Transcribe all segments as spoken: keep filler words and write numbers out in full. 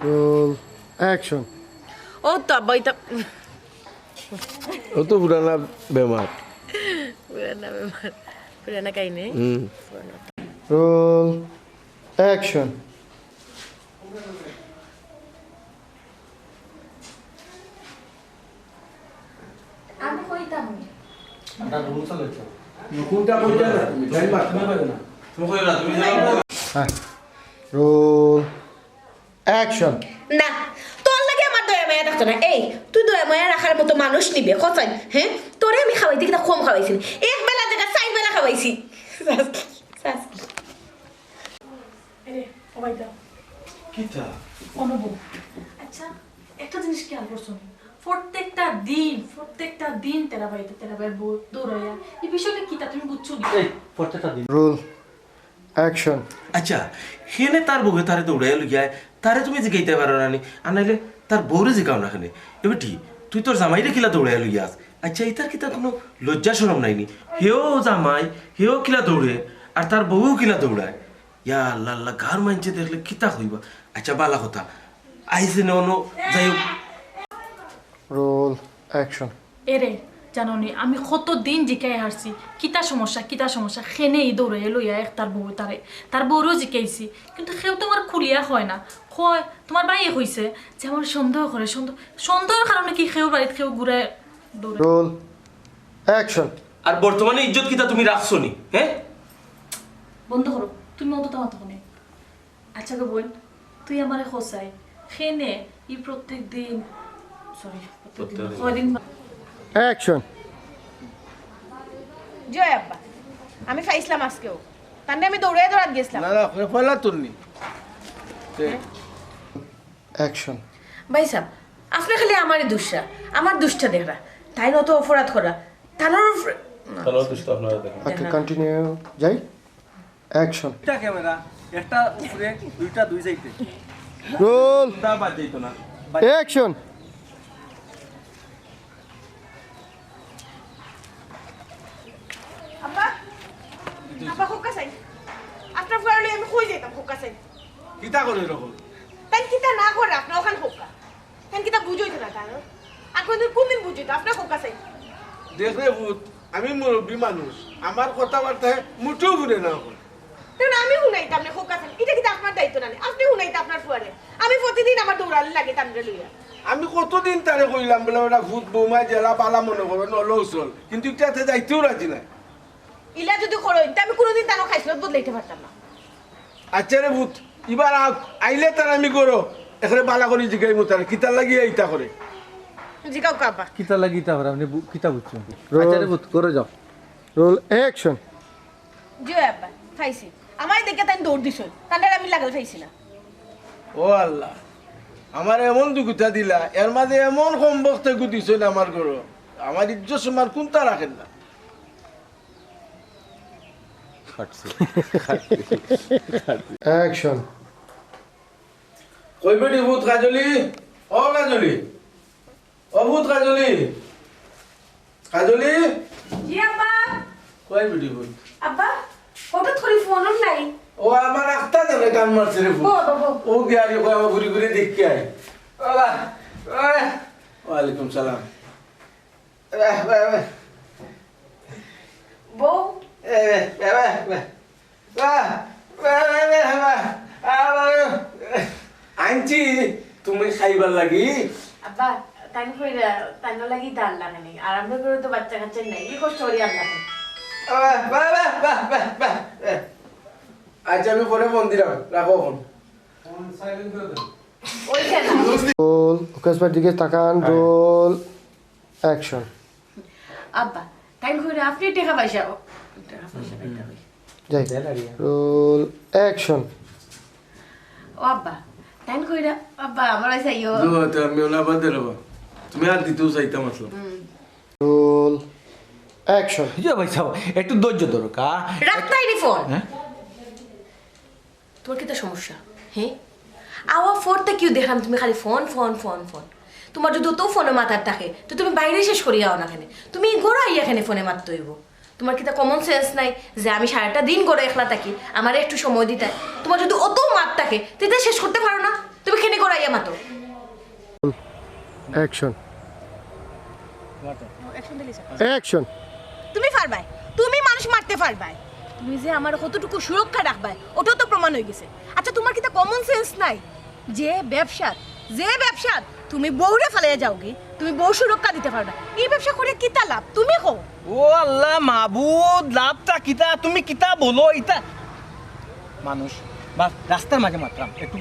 Role, action. ও তো আব্বা, ওইটা ও তো পুরানা বেমার। পুরানা বেমার, পুরানা কাহিনী। হুম। Roll, action. আমি কইতাম। কোনটা কইতা না তুমি? যাই মার। তুমি কইও না, তুমি যাও। হ্যাঁ। Roll, action. না, তোর লাগি আমার দয়া মায়া থাকতো না। এই, তুই দয়া মায়া রাখার মতো মানুষ নিবে, কোথায়? হ্যাঁ, তোরে আমি খাওয়াইতে কিনা কম খাওয়াইছি না। এক বেলা জাগা চাইর বেলা খাওয়াইছি। এরে, ও ভাই দাও। কিতা? অনুভব। আচ্ছা, একটা জিনিস খেয়াল করছো নি? প্রত্যেকটা দিন, প্রত্যেকটা দিন তেরা ভাইতে তেরা ভাইর বউ দৌড়াইয়া। এই বিষয়টা কিতা তুমি বুঝছো নি? এই, প্রত্যেকটা দিন। Roll, action. আচ্ছা, হেনে তার বউয়ে তারে দৌড়াইয়া লইয়া আয়, তারে তুমি জিগাইতে পারো না নি? আর নাইলে তার বউরে জিগাও না কেনে? এ বেটি, তুই তোর জামাইরে কিলা দৌড়াইয়া লইয়া আস? আচ্ছা, ইতার কিতা কোনো লজ্জা শরম নাই নি? হেও জামাই, হেও কিলা দৌড়ে, আর তার বউও কিলা দৌড়ায়? ইয়া আল্লাহ আল্লাহ, গাঁর মাইনষে দেখলে কিতা কইবা? আচ্ছা, বালা কথা, আইছে না অনো, যাই হোক। Roll, action. এরে, জানো নি, আমি কত দিন জিকাই হারছি, কিতা সমস্যা, কিতা সমস্যা, হেনে ই দৌড়াইয়া লইয়া এক তার বউ তারে, তার বউরেও জিকাইছি, কিন্তু কেউ তো আমার খুলিয়া কয় না। কয়, তোমার ভাইয়ে কইছে যে আমার সন্দেহ করে, সন্দেহ, সন্দেহর কারণে কি কেউ বাড়িত কেউ ঘুরে দৌড়ায়? Role, action. আর বর্তমানে ইজ্জত কিতা তুমি রাখছো নি, হ্যাঁ? বন্ধ করো, তুমি অত তামাতো কেনে? আচ্ছা গো বোন, তুই আমারে হোসাই, হেনে ই প্রত্যেক দিন, সরি, প্রত্যেক দিন না, প্রত্যেক দিন। কয়দিন বা- অ্যাকশন। জয় আব্বা, আমি পাইছিলাম আজকেও, তান্ডে আমি দৌড়ে দৌড়াত গেছিলাম। না, না, পয়লা তুলনি। অ্যাকশন। ভাই সাহেব, আপনি খালি আমারই দুষরা, আমার দুষটা দেখরা। তাইন অত অপরাধ করা, তানর উপরে, না। তানর দুষটা আপনারা দেখেন। ওকে, কন্টিনিউ। যাই, অ্যাকশন। দুইটা ক্যামেরা, একটা উপরে, দুইটা দুই সাইডে। রোল। তা বাদ যাইতো না। অ্যাকশন। আব্বা, আব্বা, খোকা চাই। আপনার ফুয়ারে লইয়া আমি কই যাইতাম, খোকা চাই। কিতা করে এরকম? তাই কিতা না করে, আপনার ওখান খোকা। তাই কিতা বুঝইতো না তার? আর কোনদিন, কোনদিন বুঝইতো, আপনার খোকা চাই। দেখ রে পুত, আমি মুরব্বী মানুষ, আমার কথাবার্তায় মুটেও হুনে না অখন। তেমন আমি হুনাইতাম না, খোকা চাই। ইটা কিতা আপনার দায়িত্ব না নি? আপনি হুনাইতা আপনার ফুয়ারে। আমি প্রতিদিন আমার দৌড়ানি লাগে তানরে লইয়া। আমি কতদিন তারে কইলাম বলে, ওটা পুত বৌমায় যেলা বালা মনে করইন, অলাউ চল। কিন্তু ইটাতে যাইতেও রাজি নায়। ইলা যদি করইন, তে আমি কোনোদিন তানর খাইছলত বদলাইতে পারতাম না। আচ্ছা রে পুত, ইবার আউক, আইলে তার আমি করো, একরে বালা করি জিগাইমু তারে, কিতার লাগি ইতা করে? জিগাউক্কা আব্বা। কিতার লাগি ইতা করে, আপনি বু-, কিতা বুঝছেন? রোল। আচ্ছা রে পুত, করে যাও। Role, action. জি আব্বা, পাইছি। আমারে দেখিয়া তাইন দৌড় দিছইন। তানরে আমি লাগাল পাইছি না। ও আল্লাহ, আমারে এমন দুগুতা দিলা, এর মাঝে এমন কমবখতে গু দিছইন আমার ঘরো। আমার ইজ্জত সম্মান কুন্তা রাখের না। অ্যাকশন। কই বেটি পুত কাজলি? ও কাজলি, ও পুত কাজলি, কাজলি। জি আব্বা। কই বেটি পুত? আব্বা, হঠাৎ করি ফোন নাই। ও আমার আখতা জানে কান মারছে রে পুত। বউ, বউ, বউ। ও গিয়া রে, কই আমার ঘুরি ঘুরি দেখি আয়। বাবা, বাবা। ওয়ালাইকুম সালাম। বাহ, বাহ, বাহ। বউ। এ, বাহ, বাহ, বাহ, বাহ। বাহ, বাহ, বাহ, বাহ, বাহ। আ, বাহ, বাহ। আনছি তুমি খাইবার লাগি। আব্বা, তাইন কইরা, তাইনর লাগি ডাল লাগানি। আর আমরা করে তো বাচ্চা কাচ্চা নাই। কি কষ্ট করি আমরা? বাহ, বাহ, বাহ, বাহ, বাহ, বাহ, বাহ। আচ্ছা, আমি পরে ফোন দিলাম, রাখো এখন। ফোন সাইলেন্ট করে দাও। ওই কেন? রোল, ওকে, একবার দিকে তাকান, হ্যাঁ। রোল। অ্যাকশন। আব্বা, তাইন কইরা আপনি টেকা পয়সা, ও, টেকা পয়সা পাইতা কই? যাই। Role, action. ও আব্বা, তাইন কইরা, আব্বা, আমার কাছে আইও। দোয়া তো আমি ওলা বাদে রবা। তুমি আর দিতেও চাইতাম আসলাম। হুম। Roll, action. ইয়া ভাই সাহেব, একটু ধৈর্য ধরো, কা? রাখতাই নি ফোন। হ্যাঁ? তোমার কিতা সমস্যা? হ্যাঁ? আওয়া ফোর থাকিউ দেখলাম তুমি খালি ফোন, ফোন, ফোন, ফোন। তোমার যদি অত ফোনে মাতার থাকে, তো তুমি বাইরে শেষ করিয়া আও না কেনে? তুমি ঘরো আইয়া কেনে ফোনে মাততে অইবো? তোমার কিতা কমন সেন্স নাই যে আমি সারাটা দিন ঘরো একলা থাকি, আমারে একটু সময় দিতায়? তোমার যদি অত মাত থাকে, তে ইতা শেষ করতে পারো না? তুমি কেনে ঘরো আইয়া না তো। অ্যাকশন। অ্যাকশন দিলি স্যার। অ্যাকশন। তুমি পারবায়, তুমি মানুষ মারতে পারবায়। তুমি যে আমার কতটুকু সুরক্ষা রাখবায়, ওটাও তো প্রমাণ হয়ে গেছে। আচ্ছা, তোমার কিতা কমন সেন্স নাই? যে ব্যবসাত, যে ব্যবসাত তুমি বউরে ফালাইয়া যাওগি, তুমি বউ সুরক্ষা দিতে পারবায়, এই ব্যবসা করে কিতা লাভ? তুমি কও। ও আল্লাহ মাবুদ, লাভটা কিতা? তুমি কিতা বলো ইতা? মানুষ বা রাস্তার মাঝে মাতরাম, একটু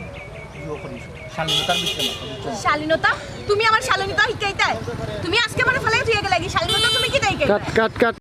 ইয়ে করি, শালীনতার ভিতরে মাতরাম, বুঝছো? শালীনতা? তুমি আমার শালীনতা শিখাইতায়? তুমি আজকে আমার ফালাই তুই গেলে কি শালীনতা তুমি কিতা শিখাইতায়? কাট কাট কাট।